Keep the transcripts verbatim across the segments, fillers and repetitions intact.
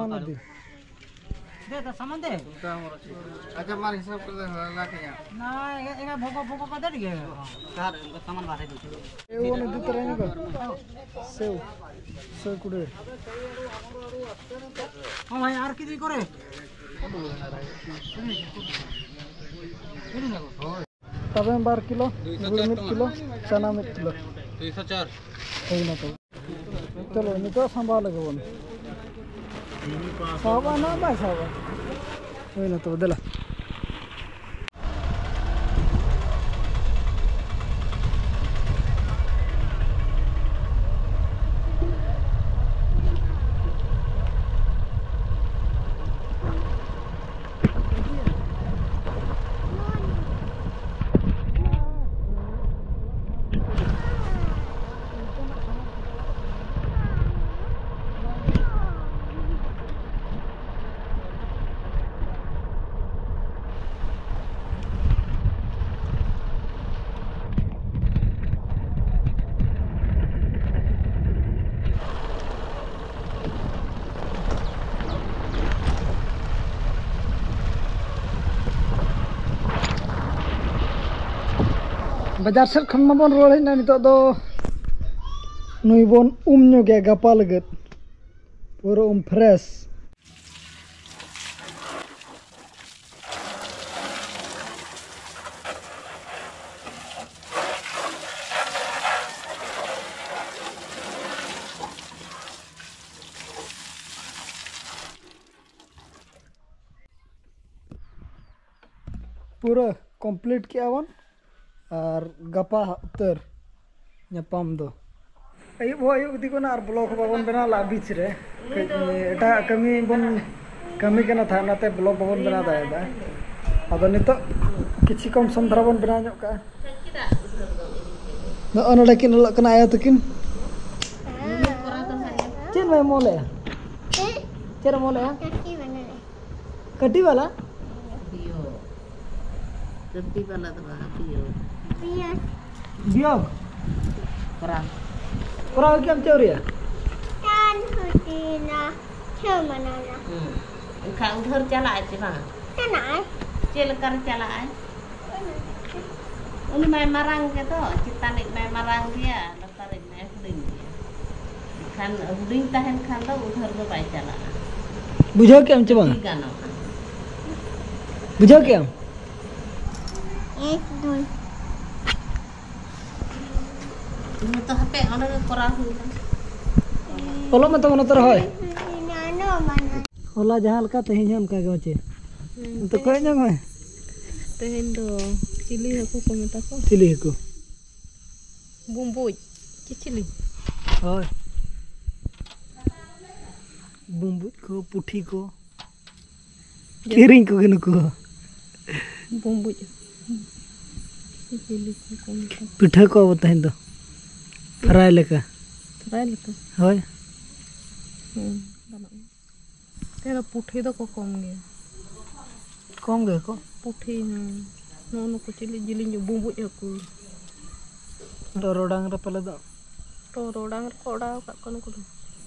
ᱫᱮ ᱛᱟ ᱥᱟᱢᱟᱱ ᱫᱮ᱾ ᱟᱪᱪᱷᱟ, ᱢᱟᱨ ᱦᱤᱥᱟᱹᱵ ᱠᱟᱛᱮ ᱞᱟᱜᱟᱭᱟ᱾ ᱱᱟ ᱮᱜᱟ ᱵᱷᱚᱜᱚ ᱵᱷᱚᱜᱚ ᱠᱟᱛᱮ ᱜᱮ᱾ ᱥᱟᱨ, ᱩᱱᱠᱩ ᱥᱟᱢᱟᱱ ᱵᱟᱨᱦᱮ ᱫᱩ ᱠᱤᱞᱳ᱾ ᱮ ᱚᱱᱮ ᱫᱩ ᱛᱟᱨᱟ ᱧᱚᱜ ᱥᱮᱣ, ᱥᱮᱣ ᱠᱩᱲᱤ᱾ ᱦᱚᱸ ᱵᱷᱟᱭ, ᱟᱨ ᱠᱤᱪᱷᱩ ᱠᱚᱨᱮ᱾ ᱛᱟᱵᱮᱱ ᱵᱟᱨ ᱠᱤᱞᱳ, ᱜᱩᱲ ᱢᱤᱫ ᱠᱤᱞᱳ, ᱪᱟᱱᱟ ᱢᱤᱫ ᱠᱤᱞᱳ᱾ ᱫᱩᱭᱥᱚ ᱪᱟᱨ᱾ ᱦᱩᱭᱱᱟ ᱛᱚ᱾ ᱪᱚᱞᱚ, ᱱᱤᱛᱚᱜ ᱥᱟᱢᱵᱟᱣ ᱞᱮᱜᱮ ᱵᱚᱱ᱾ ᱥᱟᱵᱟ ᱱᱟ ᱵᱟᱭ ᱥᱟᱵᱟ᱾ ᱦᱩᱭᱱᱟ ᱛᱚ, ᱫᱮᱞᱟ᱾ ᱵᱟᱡᱟᱨ ᱥᱮᱫ ᱠᱷᱚᱱ ᱢᱟᱵᱚᱱ ᱨᱩᱣᱟᱹᱲ ᱦᱮᱡ ᱮᱱᱟ᱾ ᱱᱤᱛᱚᱜ ᱫᱚ ᱱᱩᱭ ᱵᱚᱱ ᱩᱢ ᱧᱚᱜᱮᱭᱟ ᱜᱟᱯᱟ ᱞᱟᱹᱜᱤᱫ, ᱯᱩᱨᱟᱹ ᱩᱢ ᱯᱷᱨᱮᱥ᱾ ᱯᱩᱨᱟᱹ ᱠᱚᱢᱯᱞᱤᱴ ᱠᱮᱜᱼᱟ ᱵᱚᱱ, ᱟᱨ ᱜᱟᱯᱟ ᱩᱛᱟᱹᱨ ᱧᱟᱯᱟᱢ ᱫᱚ᱾ ᱟᱹᱭᱩᱵ ᱦᱚᱸ ᱟᱹᱭᱩᱵ ᱤᱫᱤ ᱠᱟᱱᱟ ᱟᱨ ᱵᱞᱚᱜ ᱦᱚᱸ ᱵᱟᱵᱚᱱ ᱵᱮᱱᱟᱣ ᱞᱟᱜᱼᱟ ᱵᱤᱪ ᱨᱮ᱾ ᱠᱟᱹᱡ ᱮᱴᱟᱜ ᱠᱟᱹᱢᱤ ᱵᱚᱱ ᱠᱟᱹᱢᱤ ᱠᱟᱱᱟ ᱛᱟᱦᱮᱸᱫ, ᱚᱱᱟᱛᱮ ᱵᱞᱚᱜ ᱵᱟᱵᱚᱱ ᱵᱮᱱᱟᱣ ᱫᱟᱲᱮᱭᱟᱫᱟ᱾ ᱟᱫᱚ ᱱᱤᱛᱚᱜ ᱠᱤᱪᱷᱩ ᱠᱚᱢ ᱥᱚᱢ ᱫᱷᱟᱨᱟ ᱵᱚᱱ ᱵᱮᱱᱟᱣ ᱧᱚᱜ ᱠᱟᱜᱼᱟ᱾ ᱱᱚᱜᱼᱚ ᱱᱚᱰᱮ ᱠᱤᱱ ᱚᱞᱚᱜ ᱠᱟᱱᱟ ᱟᱭᱳ ᱛᱟᱹᱠᱤᱱ᱾ ᱪᱮᱫ ᱮᱢ ᱚᱞᱮᱜᱼᱟ? ᱪᱮᱫ ᱮᱢ ᱚᱞᱮᱜᱼᱟ? ᱠᱟᱹᱴᱤ ᱵᱟᱞᱟ? ᱵᱤᱭᱳᱜᱽ᱾ ᱠᱟᱹᱴᱤ ᱵᱟᱞᱟ ᱫᱚ ᱵᱟᱝ, ᱵᱤᱭᱳᱜᱽ᱾ ᱵᱤᱭᱳᱜᱽ? ᱠᱚᱨᱟᱣ᱾ ᱠᱚᱨᱟᱣ ᱠᱮᱜ ᱟᱢ ᱪᱮᱫ ᱨᱮᱭᱟᱜ? ᱪᱟᱸᱫ ᱦᱩᱭᱱᱟ᱾ ᱦᱮᱸ, ᱢᱟᱱᱟᱣ ᱮᱫᱟ᱾ ᱦᱩᱸ᱾ ᱮᱱᱠᱷᱟᱱ ᱩᱫᱷᱟᱹᱨ ᱪᱟᱞᱟᱜᱼᱟᱭ ᱪᱮ ᱵᱟᱝ? ᱪᱟᱞᱟᱜᱼᱟᱭ᱾ ᱪᱮᱫ ᱞᱮᱠᱟᱨᱮ ᱪᱟᱞᱟᱜᱼᱟᱭ? ᱩᱱᱤ ᱢᱟᱭ ᱢᱟᱨᱟᱝ ᱜᱮᱫᱚ, ᱪᱮᱛᱟᱱᱤᱡ ᱢᱟᱭ ᱢᱟᱨᱟᱝ ᱜᱮᱭᱟ, ᱞᱟᱛᱟᱨᱤᱡ ᱢᱟᱭ ᱦᱩᱰᱤᱧ ᱜᱮᱭᱟ᱾ ᱮᱱᱠᱷᱟᱱ ᱦᱩᱰᱤᱧ ᱛᱟᱦᱮᱱ ᱠᱷᱟᱱ ᱫᱚ ᱩᱫᱷᱟᱹᱨ ᱫᱚ ᱵᱟᱭ ᱪᱟᱞᱟᱜᱼᱟ᱾ ᱵᱩᱡᱷᱟᱹᱣ ᱠᱮᱜ ᱟᱢ ᱪᱮ ᱵᱟᱝ? ᱟᱹᱰᱤ ᱜᱟᱱᱚᱜᱼᱟ᱾ ᱵᱩᱡᱷᱟᱹᱣ ᱠᱮᱜ ᱟᱢ? ᱮᱠ, ᱫᱩᱭ᱾ ᱤᱧ ᱦᱚᱸᱛᱚ ᱦᱟᱯᱮ ᱚᱸᱰᱮ ᱜᱮ ᱠᱚᱨᱟᱣ ᱦᱩᱭᱩᱜᱼᱟ᱾ ᱚᱞᱚᱜ ᱢᱮ ᱛᱟᱵᱚᱱ ᱱᱚᱛᱮ ᱨᱚᱦᱚᱭ᱾ ᱦᱚᱞᱟ ᱡᱟᱦᱟᱸ ᱞᱮᱠᱟ ᱛᱮᱦᱮᱧ ᱦᱚᱸ ᱚᱱᱠᱟ ᱜᱮ ᱢᱟᱪᱮ᱾ ᱦᱩᱸ, ᱱᱚᱛᱮ ᱠᱚᱭᱚᱜ ᱧᱚᱜ ᱢᱮ᱾ ᱛᱮᱦᱮᱧ ᱫᱚ ᱪᱤᱞᱤ ᱦᱟᱹᱠᱩ ᱠᱚ ᱢᱮᱛᱟ ᱠᱚᱣᱟ? ᱪᱤᱞᱤ ᱦᱟᱹᱠᱩ? ᱵᱩᱢᱵᱩᱡ᱾ ᱪᱤᱪᱤᱞᱤ? ᱦᱳᱭ᱾ ᱵᱩᱢᱵᱩᱡ ᱠᱚ, ᱯᱩᱴᱷᱤ ᱠᱚ᱾ ᱡᱚᱛᱚ᱾ ᱠᱤᱨᱤᱧ ᱠᱚᱜᱮ ᱱᱩᱠᱩ ᱦᱚᱸ᱾ ᱵᱩᱢᱵᱩᱡ᱾ ᱪᱤᱪᱤᱞᱤ ᱠᱚ ᱠᱚ ᱢᱮᱛᱟ ᱠᱚᱣᱟ᱾ ᱯᱤᱴᱷᱟᱹ ᱠᱚ ᱟᱵᱚ ᱛᱮᱦᱮᱧ ᱫᱚ᱾ ᱯᱷᱨᱟᱭ ᱞᱮᱠᱟ᱾ ᱯᱷᱨᱟᱭ ᱞᱮᱠᱟ? ᱦᱳᱭ᱾ ᱦᱩᱸ, ᱜᱟᱱᱚᱜ ᱜᱮᱭᱟ᱾ ᱛᱮᱦᱮᱧ ᱫᱚ ᱯᱩᱴᱷᱤ ᱫᱚᱠᱚ ᱠᱚᱢ ᱜᱮᱭᱟ᱾ ᱠᱚᱢ ᱜᱮᱭᱟ ᱠᱚ? ᱯᱩᱴᱷᱤ, ᱦᱮᱸ᱾ ᱱᱩᱜᱼᱩ ᱱᱩᱠᱩ ᱪᱤᱞᱤ ᱡᱤᱞᱤᱧ ᱵᱩᱸᱵᱩᱡ ᱦᱟᱹᱠᱩ᱾ ᱴᱚᱨᱚᱰᱟᱝ ᱨᱮ ᱯᱟᱞᱮ ᱫᱚ᱾ ᱴᱚᱨᱚᱰᱟᱝ ᱨᱮᱠᱚ ᱚᱰᱟᱣ ᱟᱠᱟᱫ ᱠᱚᱣᱟ ᱱᱩᱠᱩ ᱫᱚ᱾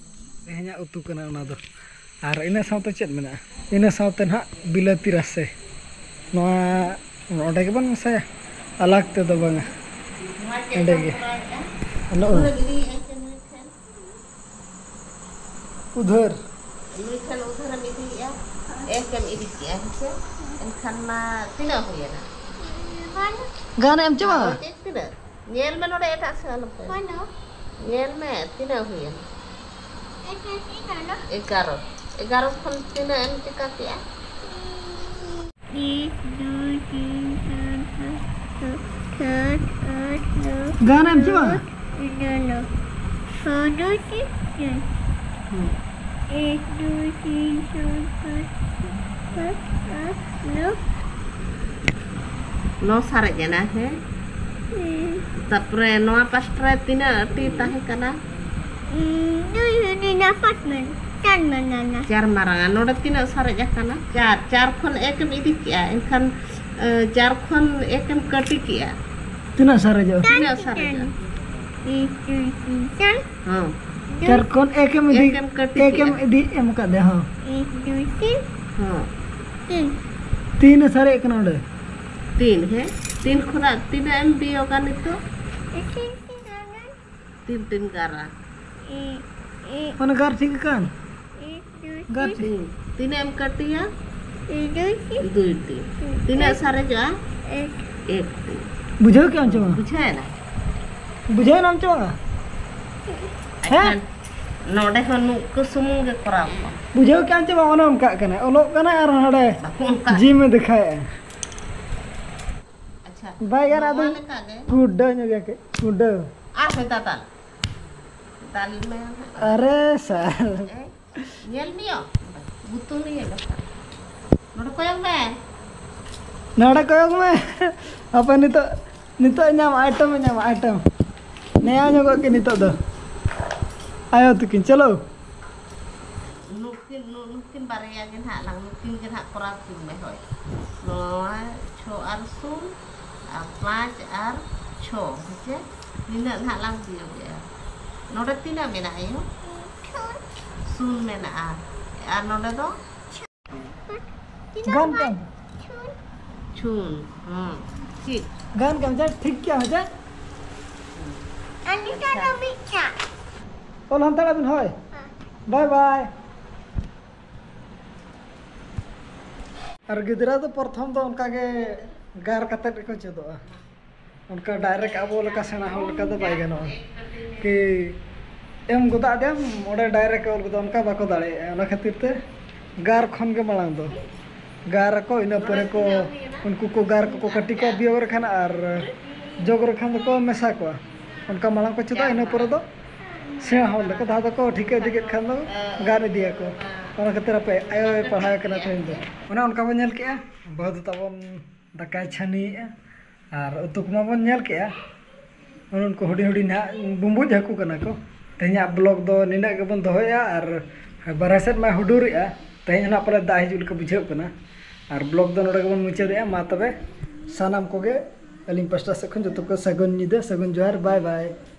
ᱛᱮᱦᱮᱧᱟᱜ ᱩᱛᱩ ᱠᱟᱱᱟ ᱚᱱᱟ ᱫᱚ᱾ ᱟᱨ ᱤᱱᱟᱹ ᱥᱟᱶᱛᱮ ᱪᱮᱫ ᱢᱮᱱᱟᱜᱼᱟ? ᱤᱱᱟᱹ ᱥᱟᱶᱛᱮ ᱱᱟᱦᱟᱜ ᱵᱤᱞᱟᱹᱛᱤ ᱨᱟᱥᱮ᱾ ᱱᱚᱣᱟ ᱚᱸᱰᱮ ᱜᱮᱵᱚᱱ ᱢᱮᱥᱟᱭᱟ, ᱟᱞᱟᱜᱽ ᱛᱮᱫᱚ ᱵᱟᱝᱟ᱾ ᱱᱚᱣᱟ ᱪᱮᱫ ᱮᱸᱰᱮ ᱠᱚᱢ ᱜᱮ᱾ ᱠᱚᱨᱟᱣᱮᱫᱼᱟ? ᱱᱚᱜᱼᱚᱭ᱾ ᱩᱫᱷᱟᱹᱨ ᱤᱫᱤᱭᱮᱫᱼᱟ ᱥᱮ ᱱᱩᱭ ᱴᱷᱮᱱ? ᱩᱫᱷᱟᱹᱨ᱾ ᱱᱩᱭ ᱴᱷᱮᱱ ᱩᱫᱷᱟᱹᱨᱮᱢ ᱤᱫᱤᱭᱮᱫᱼᱟ, ᱮᱠ ᱮᱢ ᱤᱫᱤ ᱠᱮᱜᱼᱟ, ᱦᱮᱸ ᱥᱮ? ᱮᱱᱠᱷᱟᱱ ᱢᱟ ᱛᱤᱱᱟᱹᱜ ᱦᱩᱭᱮᱱᱟ? ᱜᱟᱱ ᱮᱢ ᱪᱮ ᱵᱟᱝᱟ? ᱪᱮᱫ ᱛᱤᱱᱟᱹᱜ? ᱧᱮᱞ ᱢᱮ ᱱᱚᱰᱮ ᱮᱴᱟᱜ ᱥᱮᱫ ᱟᱞᱚᱢ ᱠᱚᱭᱚᱜ᱾ ᱧᱮᱞ ᱢᱮ ᱛᱤᱱᱟᱹᱜ ᱦᱩᱭᱮᱱᱟ? ᱮᱜᱟᱨᱚ᱾ ᱮᱜᱟᱨᱚ ᱠᱷᱚᱱ ᱛᱤᱱᱟᱹᱜ ᱮᱢ ᱪᱤᱠᱟ ᱠᱮᱜᱼᱟ? ᱮᱠ, ᱫᱩᱭ, ᱛᱤᱱ, ᱪᱟᱨ, ᱯᱟᱸᱪ, ᱪᱷᱚ, ᱥᱟᱛ, ᱟᱴ, ᱱᱚ, ᱜᱟᱱ ᱮᱢ ᱪᱮ ᱵᱟᱝ? ᱫᱚᱥ, ᱮᱜᱟᱨᱚ᱾ ᱯᱚᱱᱨᱚ, ᱥᱳᱞᱳ, ᱥᱚᱛᱨᱚ᱾ ᱦᱩᱸ᱾ ᱮᱠ, ᱫᱩᱭ, ᱛᱤᱱ, ᱪᱟᱨ, ᱯᱟᱸᱪ, ᱪᱷᱚ, ᱥᱟᱛ, ᱟᱴ, ᱱᱚ᱾ ᱱᱚ ᱥᱟᱨᱮᱡ ᱮᱱᱟ, ᱦᱮᱸ? ᱦᱮᱸ᱾ ᱛᱟᱨᱯᱚᱨᱮ ᱱᱚᱣᱟ ᱯᱟᱥᱴᱟ ᱨᱮ ᱛᱤᱱᱟᱹᱜ ᱴᱤ ᱛᱟᱦᱮᱸ ᱠᱟᱱᱟ? ᱩᱸ, ᱫᱩᱭ ᱦᱩᱭᱱᱟ, ᱯᱟᱸᱪ ᱢᱮᱱᱟᱜᱼᱟ, ᱪᱟᱨ ᱢᱮᱱᱟᱜᱼᱟ᱾ ᱪᱟᱨ ᱢᱟᱨᱟᱝᱟ᱾ ᱱᱚᱰᱮ ᱛᱤᱱᱟᱹᱜ ᱥᱟᱨᱮᱡ ᱟᱠᱟᱱᱟ? ᱪᱟᱨ᱾ ᱪᱟᱨ ᱠᱷᱚᱱ ᱮᱠ ᱮᱢ ᱤᱫᱤ ᱠᱮᱜᱼᱟ, ᱮᱱᱠᱷᱟᱱ, ᱮ, ᱪᱟᱨ ᱠᱷᱚᱱ ᱮᱠ ᱮᱢ ᱠᱟᱹᱴᱤ ᱠᱮᱜᱼᱟ᱾ ᱛᱤᱱᱟᱹᱜ ᱥᱟᱨᱮᱡᱚᱜᱼᱟ? ᱛᱤᱱᱟᱹᱜ ᱥᱟᱨᱮᱡᱚᱜᱼᱟ? ᱮᱠ, ᱫᱩᱭ, ᱛᱤᱱ, ᱪᱟᱨ᱾ ᱦᱚᱸ᱾ ᱪᱟᱨ ᱠᱷᱚᱱ ᱮᱠ ᱮᱢ ᱤᱫᱤ, ᱮᱠ ᱮᱢ ᱠᱟᱹᱴᱤᱡ ᱮᱠ ᱮᱢ ᱠᱮᱜᱼᱟ᱾ ᱤᱫᱤ ᱮᱢ ᱠᱟᱫᱮ, ᱦᱚᱸ᱾ ᱦᱚᱸ᱾ ᱛᱤᱱ ᱮ ᱥᱟᱨᱮᱡ ᱠᱟᱱᱟ ᱚᱸᱰᱮ? ᱛᱤᱱ, ᱦᱮᱸ? ᱛᱤᱱ ᱠᱷᱚᱱᱟᱜ ᱛᱤᱱᱟᱹᱜ ᱮᱢ ᱵᱤᱭᱳᱜᱟ ᱱᱤᱛᱚᱜ? ᱛᱤᱱ ᱛᱤᱱ ᱜᱟᱨᱟ? ᱚᱱᱟ ᱜᱟᱨ ᱴᱷᱤᱠ ᱟᱠᱟᱱ? ᱜᱟᱨ ᱴᱷᱤᱠ᱾ ᱛᱤᱱ, ᱛᱤᱱᱟᱹᱜ ᱮᱢ ᱠᱟᱹᱴᱤᱭᱟ? ᱫᱩᱭ ᱴᱤ᱾ ᱛᱤᱱᱟᱹᱜ ᱥᱟᱨᱮᱡᱚᱜᱼᱟ? ᱮᱠ ᱴᱤ᱾ ᱵᱩᱡᱷᱟᱹᱣ ᱠᱮᱜᱼᱟᱢ ᱪᱮ ᱵᱟᱝ? ᱵᱩᱡᱷᱟᱹᱣᱮᱱᱟ? ᱵᱩᱡᱷᱟᱹᱣᱮᱱᱟᱢ ᱪᱮ ᱵᱟᱝᱟ? ᱦᱮᱸ? ᱟᱪᱪᱷᱟ, ᱱᱚᱰᱮ ᱦᱚᱸ ᱱᱩᱠᱩ ᱥᱩᱢᱩᱝ ᱜᱮ ᱠᱚᱨᱟᱣ ᱠᱚ᱾ ᱵᱩᱡᱷᱟᱹᱣ ᱠᱮᱜᱼᱟᱢ ᱪᱮ ᱵᱟᱝ? ᱚᱱᱮ ᱚᱱᱠᱟᱜ ᱠᱟᱱᱟ, ᱚᱞᱚᱜ ᱠᱟᱱᱟ ᱟᱨ ᱦᱟᱸᱰᱮ ᱵᱟᱠᱚ ᱚᱱᱠᱟ᱾ ᱡᱤᱢ ᱮ ᱫᱮᱠᱷᱟᱭᱮᱜᱼᱟ᱾ ᱟᱪᱪᱷᱟ, ᱵᱟᱭ ᱜᱟᱱ ᱱᱚᱣᱟ ᱟᱫᱚ ᱞᱮᱠᱟ ᱜᱮ᱾ ᱜᱩᱰᱟᱹ ᱧᱚᱜ ᱜᱮᱭᱟ ᱠᱟᱹᱡ, ᱜᱩᱰᱟᱹ᱾ ᱟᱨ ᱦᱚᱸ ᱫᱟᱫᱟ, ᱫᱟᱞ ᱢᱮ ᱦᱟᱸᱜ᱾ ᱟᱨᱮ ᱥᱟᱞ᱾ ᱮ, ᱧᱮᱞ ᱢᱮᱭᱟ, ᱜᱩᱛᱩ ᱱᱤᱭᱟᱹ ᱠᱟᱛᱷᱟ᱾ ᱱᱚᱰᱮ ᱠᱚᱭᱚᱜ ᱢᱮ᱾ ᱱᱚᱰᱮ ᱠᱚᱭᱚᱜ ᱢᱮ᱾ ᱟᱯᱮ ᱱᱤᱛᱚᱜ, ᱱᱤᱛᱚᱜ ᱧᱟᱢ, item ᱧᱟᱢ, item᱾ ᱱᱮᱭᱟ ᱧᱚᱜᱚᱜ ᱠᱤᱱ ᱱᱤᱛᱚᱜ ᱫᱚ᱾ ᱟᱭᱳ ᱛᱟᱹᱠᱤᱱ, ᱪᱚᱞᱚ᱾ ᱱᱩᱠᱤᱱ, ᱱᱩ-, ᱱᱩᱠᱤᱱ ᱵᱟᱨᱭᱟ ᱜᱮ ᱱᱟᱦᱟᱜ ᱞᱟᱝ, ᱱᱩᱠᱤᱱ ᱜᱮ ᱱᱟᱦᱟᱜ ᱠᱚᱨᱟᱣ ᱠᱤᱱ ᱢᱮ, ᱦᱳᱭ᱾ ᱱᱚᱣᱟ ᱪᱷᱚ ᱟᱨ ᱥᱩᱱ, ᱟᱨ ᱯᱟᱸᱪ ᱟᱨ ᱪᱷᱚ, ᱦᱮᱸ ᱪᱮ? ᱱᱤᱱᱟᱹᱜ ᱱᱟᱦᱟᱜ ᱞᱟᱝ ᱵᱤᱭᱳᱜᱮᱜᱼᱟ᱾ ᱱᱚᱰᱮ ᱛᱤᱱᱟᱹᱜ ᱢᱮᱱᱟᱜᱼᱟ, ᱟᱭᱳ? ᱥᱩᱱ ᱢᱮᱱᱟᱜᱼᱟ᱾ ᱟᱨ ᱱᱚᱰᱮ ᱫᱚ? ᱜᱟᱱ ᱠᱟᱱ᱾ ᱪᱷᱩᱱ, ᱦᱚᱸ, ᱴᱷᱤᱠ᱾ ᱜᱟᱱ ᱠᱟᱱ, ᱡᱟ ᱴᱷᱤᱠ ᱜᱮᱭᱟ, ᱦᱮᱸ ᱪᱮ? ᱟᱨ ᱱᱤᱛᱚᱜ ᱫᱚ ᱢᱤᱫᱴᱟᱝ᱾ ᱚᱞ ᱦᱟᱱᱛᱟᱲ ᱟᱵᱤᱱ, ᱦᱳᱭ᱾ ᱦᱮᱸ᱾ Bye bye᱾ ᱟᱨ ᱜᱤᱫᱽᱨᱟᱹ ᱫᱚ ᱯᱨᱚᱛᱷᱚᱢ ᱫᱚ ᱚᱱᱠᱟ ᱜᱮ ᱜᱟᱨ ᱠᱟᱛᱮᱫ ᱜᱮᱠᱚ ᱪᱮᱫᱚᱜᱼᱟ᱾ ᱚᱱᱠᱟ direct ᱟᱵᱚ ᱞᱮᱠᱟ ᱥᱮᱬᱟ ᱦᱚᱲ ᱞᱮᱠᱟ ᱫᱚ ᱵᱟᱭ ᱜᱟᱱᱚᱜᱼᱟ᱾ ᱠᱤ ᱮᱢ ᱜᱚᱫᱟᱜ ᱫᱮᱢ, ᱚᱸᱰᱮ direct ᱚᱞ ᱜᱚᱫᱟ, ᱚᱱᱠᱟ ᱵᱟᱠᱚ ᱫᱟᱲᱮᱭᱟᱜᱼᱟ᱾ ᱚᱱᱟ ᱠᱷᱟᱹᱛᱤᱨ ᱛᱮ ᱜᱟᱨ ᱠᱷᱚᱱ ᱜᱮ ᱢᱟᱲᱟᱝ ᱫᱚ᱾ ᱜᱟᱨ ᱟᱠᱚ, ᱤᱱᱟᱹ ᱯᱚᱨᱮ ᱠᱚ, ᱩᱱᱠᱩ ᱠᱚ ᱜᱟᱨ ᱠᱚᱠᱚ ᱠᱟᱹᱴᱤ ᱠᱚᱣᱟ ᱵᱤᱭᱳᱜᱽ ᱨᱮᱠᱷᱟᱱ, ᱟᱨ ᱡᱚᱜᱽ ᱨᱮᱠᱷᱟᱱ ᱫᱚᱠᱚ ᱢᱮᱥᱟ ᱠᱚᱣᱟ᱾ ᱚᱱᱠᱟ ᱢᱟᱲᱟᱝ ᱠᱚ ᱪᱮᱫᱟ, ᱤᱱᱟᱹ ᱯᱚᱨᱮ ᱫᱚ ᱥᱮᱬᱟ ᱦᱚᱲ ᱞᱮᱠᱟ ᱡᱟᱦᱟᱸ ᱫᱚᱠᱚ ᱴᱷᱤᱠᱟᱹ ᱤᱫᱤ ᱠᱮᱫ ᱠᱷᱟᱱ ᱫᱚ ᱜᱟᱨ ᱤᱫᱤᱭᱟᱠᱚ᱾ ᱚᱱᱟ ᱠᱷᱟᱹᱛᱤᱨ ᱟᱯᱮ ᱟᱭᱳᱭ ᱯᱟᱲᱦᱟᱣ ᱠᱟᱱᱟ ᱛᱮᱦᱮᱧ ᱫᱚ᱾ ᱚᱱᱮ ᱚᱱᱠᱟ ᱵᱚᱱ ᱧᱮᱞ ᱠᱮᱜᱼᱟ, ᱵᱟᱹᱦᱩ ᱫᱚ ᱛᱟᱵᱚᱱ ᱫᱟᱠᱟᱭ ᱪᱷᱟᱹᱱᱤᱭᱮᱜᱼᱟ᱾ ᱟᱨ ᱩᱛᱩ ᱠᱚᱢᱟ ᱵᱚᱱ ᱧᱮᱞ ᱠᱮᱜᱼᱟ, ᱩᱱᱠᱩ ᱦᱩᱰᱤᱧ ᱦᱩᱰᱤᱧ ᱱᱟᱦᱟᱜ ᱵᱩᱸᱵᱩᱡ ᱦᱟᱹᱠᱩ ᱠᱟᱱᱟ ᱠᱚ᱾ ᱛᱮᱦᱮᱧᱟᱜ vlog ᱫᱚ ᱱᱤᱱᱟᱹᱜ ᱜᱮᱵᱚᱱ ᱫᱚᱦᱚᱭᱟ᱾ ᱟᱨ ᱵᱟᱨᱦᱮ ᱥᱮᱫ ᱢᱟ ᱦᱩᱰᱩᱨᱮᱜᱼᱟ, ᱛᱮᱦᱮᱧ ᱦᱚᱸ ᱱᱟᱦᱟᱜ ᱯᱟᱞᱮ ᱫᱟᱜ ᱦᱤᱡᱩᱜ ᱞᱮᱠᱟ ᱵᱩᱡᱷᱟᱹᱜ ᱠᱟᱱᱟ᱾ ᱟᱨ vlog ᱫᱚ ᱱᱚᱰᱮ ᱜᱮᱵᱚᱱ ᱢᱩᱪᱟᱹᱫᱮᱜᱼᱟ᱾ ᱢᱟ ᱛᱚᱵᱮ ᱥᱟᱱᱟᱢ ᱠᱚᱜᱮ ᱟᱹᱞᱤᱧ ᱯᱟᱥᱴᱟ ᱥᱮᱫ ᱠᱷᱚᱱ ᱡᱚᱛᱚ ᱠᱚ ᱥᱟᱹᱜᱩᱱ ᱧᱤᱫᱟᱹ, ᱥᱟᱹᱜᱩᱱ ᱡᱚᱦᱟᱨ, bye bye᱾